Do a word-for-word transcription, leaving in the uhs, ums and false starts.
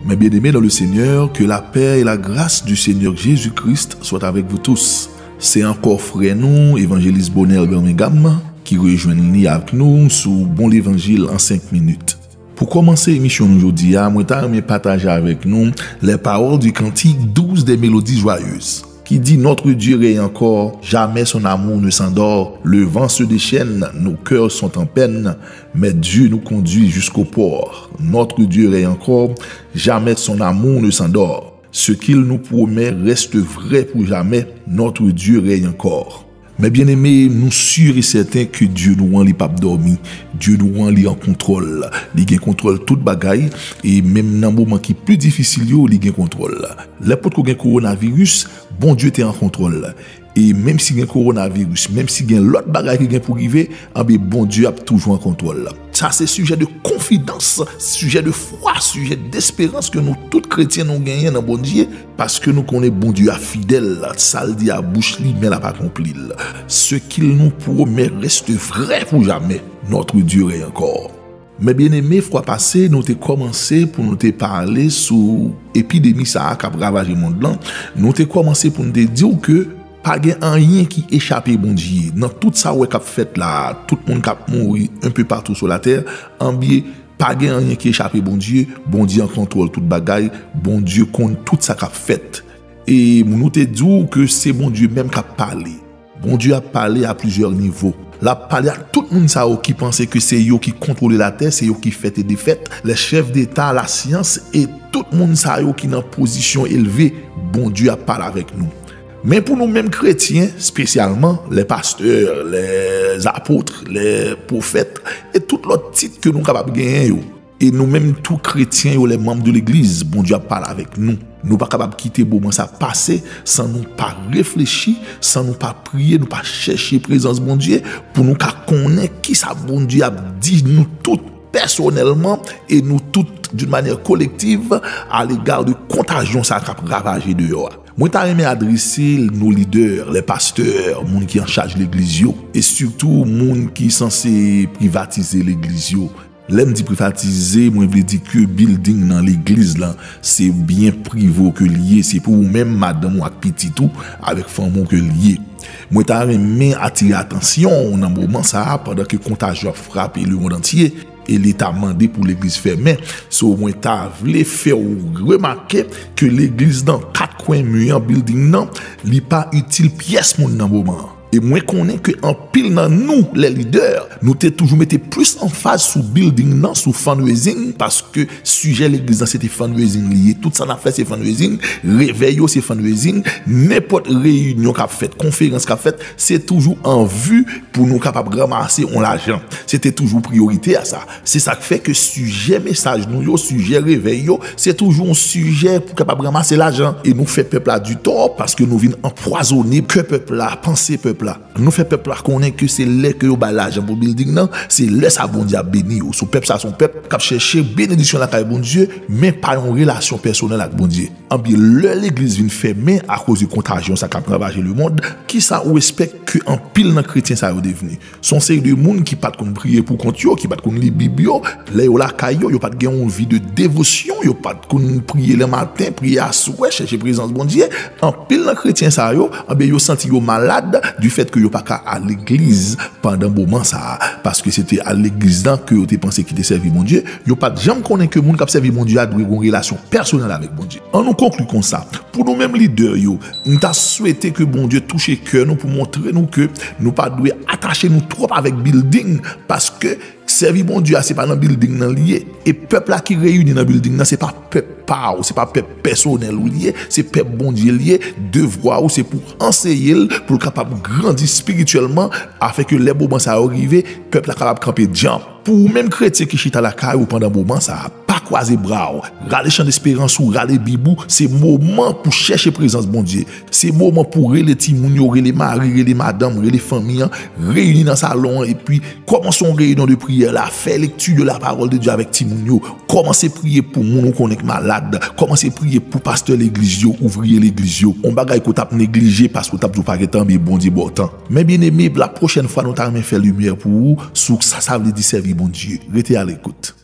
Mes bien-aimés dans le Seigneur, que la paix et la grâce du Seigneur Jésus-Christ soient avec vous tous. Se ankò frè nou, Evanjelis Bonel Birmingham, ki rejwenn li ak nou sou Bon Levanjil an senk minit. Pou kòmanse emisyon nou jodi a, mwen ta renmen pataje avèk nou les paroles du cantique douze des Mélodies Joyeuses, ki di: Notre Dieu règne encore, jamais son amour ne s'endort. Le vent se déchaîne, nos cœurs sont en peine, mais Dieu nous conduit jusqu'au port. Notre Dieu règne encore, jamais son amour ne s'endort. Ce qu'il nous promet reste vrai pour jamais, notre Dieu règne encore. Mes bien-aimés, nou si e sèten ke Dye nou an, li p ap dòmi. Dye nou an, li an kontwòl. Li gen kontwòl tout bagay, e menm nan moman ki pli difisil yo, li gen kontwòl. Lè potko gen kowonaviris, Bondye te an kontwòl. E menm si gen kowonaviris, menm si gen lòt bagay ki gen pou rive, anben Bondye ap toujou an kontwòl. Sa se sijè de konfidans, sijè de fwa, sijè desperans ke nou tout kretyen nou genyen nan Bondye, paske nou konnen Bondye a fidèl, sa l di a bouch li, men l ap akonpli l. Ce qu'il nous promet reste vrai pour jamais, notre Dieu règne encore. Mes bien-aimés, fwa pase, nou te kòmanse pou nou te pale sou epidemi sa a k ap ravaje mond lan. Nou te kòmanse pou nou te di w ke pa gen anyen ki echape Bondye. Nan tout sa w wè k ap fèt la, tout moun k ap mouri un peu partout sur la terre, anbyen, pa gen anyen ki echape Bondye. Bondye an kontwòl tout bagay. Bondye konn tout sa k ap fèt. E nou te di w ke se Bondye menm k ap pale. Bondye ap pale a plizyè nivo. L ap pale ak tout moun sa yo ki panse ke se yo ki kontwole latè, se yo ki fèt e defèt, les chefs d'État, lasyans e tout moun sa yo ki nan pozisyon elve, Bondye ap pale avèk nou. Men pou nou menm kretyen, espesyalman les pasteurs, les apôtres, les prophètes e tout lòt tit ke nou kapab genyen yo, e nou menm tou kretyen yo, les membres de l'église, Bondye ap pale avèk nou. Nou pa kapab kite moman sa pase san nou pa reflechi, san nou pa priye, nou pa chèche prezans Bondye pou nou ka konnen kisa Bondye ap di nou tout pèsonèlman e nou tout d'une manière collective à l'égard de kontajyon sa k ap ravaje deyò a. Mwen ta renmen adrese nou lidè, les pasteurs, moun ki an chaj legliz yo, e sitou moun ki sanse privatize legliz yo. Lè m di privatize, mwen vle di ke bilding nan legliz lan, se byen prive w ke l ye, se pou ou menm, madanm ou ak pitit ou, avèk fanmi w ke l ye. Mwen ta renmen atire atansyon w nan moman sa a, pandan ke kontajyon ap frape lemonn antye, e Leta mande pou legliz fèmen. So, mwen ta vle fè w remake ke legliz nan kat kwen mi an bilding nan, li pa itil pyès moun nan moman an. E mwen konnen ke anpil nan nou, les leaders, nou te toujou mete plis anfaz sou bilding nan, sou fundraising, paske sijè legliz nan se te fundraising li ye. Tout sa n ap fè se fundraising, revèy yo se fundraising, nenpòt reyinyon k ap fèt, konferans k ap fèt, se toujou an vi pou nou kapab ranmase yon lajan. Se te toujou priyorite a sa. Se sa k fè ke sijè mesaj nou yo, sijè revèy yo, se toujou yon sijè pou kapab ranmase lajan. E nou fè pèp la ditò paske nou vin anpwazone kè pèp la, panse pèp la. Nou fè pèp la konnen ke se lè ke yo bay lajan pou bilding nan, se lè sa Bondye ap beni yo. So, pèp sa se yon pèp k ap chèche benediksyon lakay Bondye, men pa yon relasyon pèsonèl ak Bondye. Anbyen, lè legliz vin fèmen akoz de kontajyon sa k ap ravaje lemonn, kisa ou espè ke anpil nan kretyen sa yo devni? Se yon seri de moun ki pa t konn priye pou kont yo, ki pa t konn li Bib yo. Lè yo lakay yo, yo pa t gen yon vi de devosyon, yo pa t konn priye lè maten, priye aswè, chèche prezans Bondye. Anpil nan kretyen sa yo, anbyen, yo santi yo malad du fait ke yo pa ka al legliz pandan moman sa a, paske se te al legliz lan ke yo te panse ki te sèvi Bondye. Yo pa t janm konnen ke moun k ap sèvi Bondye a dwe gen yon relasyon pèsonèl avèk Bondye. An nou konkli konsa, pou nou menm lidè yo, m ta swete ke Bondye touche kè nou pou montre nou ke nou pa dwe atache nou twòp avèk bilding, paske sèvi Bondye a se pa nan bilding nan li ye. E pèp la ki reyini nan bilding nan se pa pèp pa w, se pa pèp pèsonèl ou li ye, se pèp Bondye li ye. Devwa ou se pou anseye l, pou l kapab grandi espirityèlman, afenke lè moman sa yo rive, pèp la kapab kanpe djanm. Pou ou menm kretyen ki chita lakay ou pandan moman sa a, pa kwaze bra w. Rale Chan Desperans ou, rale Bib ou, se moman pou chèche prezans Bondye. Se moman pou rele timoun yo, rele mari, rele madanm, rele fanmi an, reyini nan salon an, epi kòmanse yon reyinyon de priyè la, fè lekti de la parole de Dieu avèk timoun yo, kòmanse priye pou moun ou konnen k malad, kòmanse priye pou pastè legliz yo, ouvriye legliz yo. Yon bagay ke w t ap neglije paske w t ap di w pa gen tan, men Bondye ba w tan. Mes bien-aimés, la pwochèn fwa nou ta renmen fè limyè pou ou sou sa sa vle di sèvi Bondye. Rete a lekout.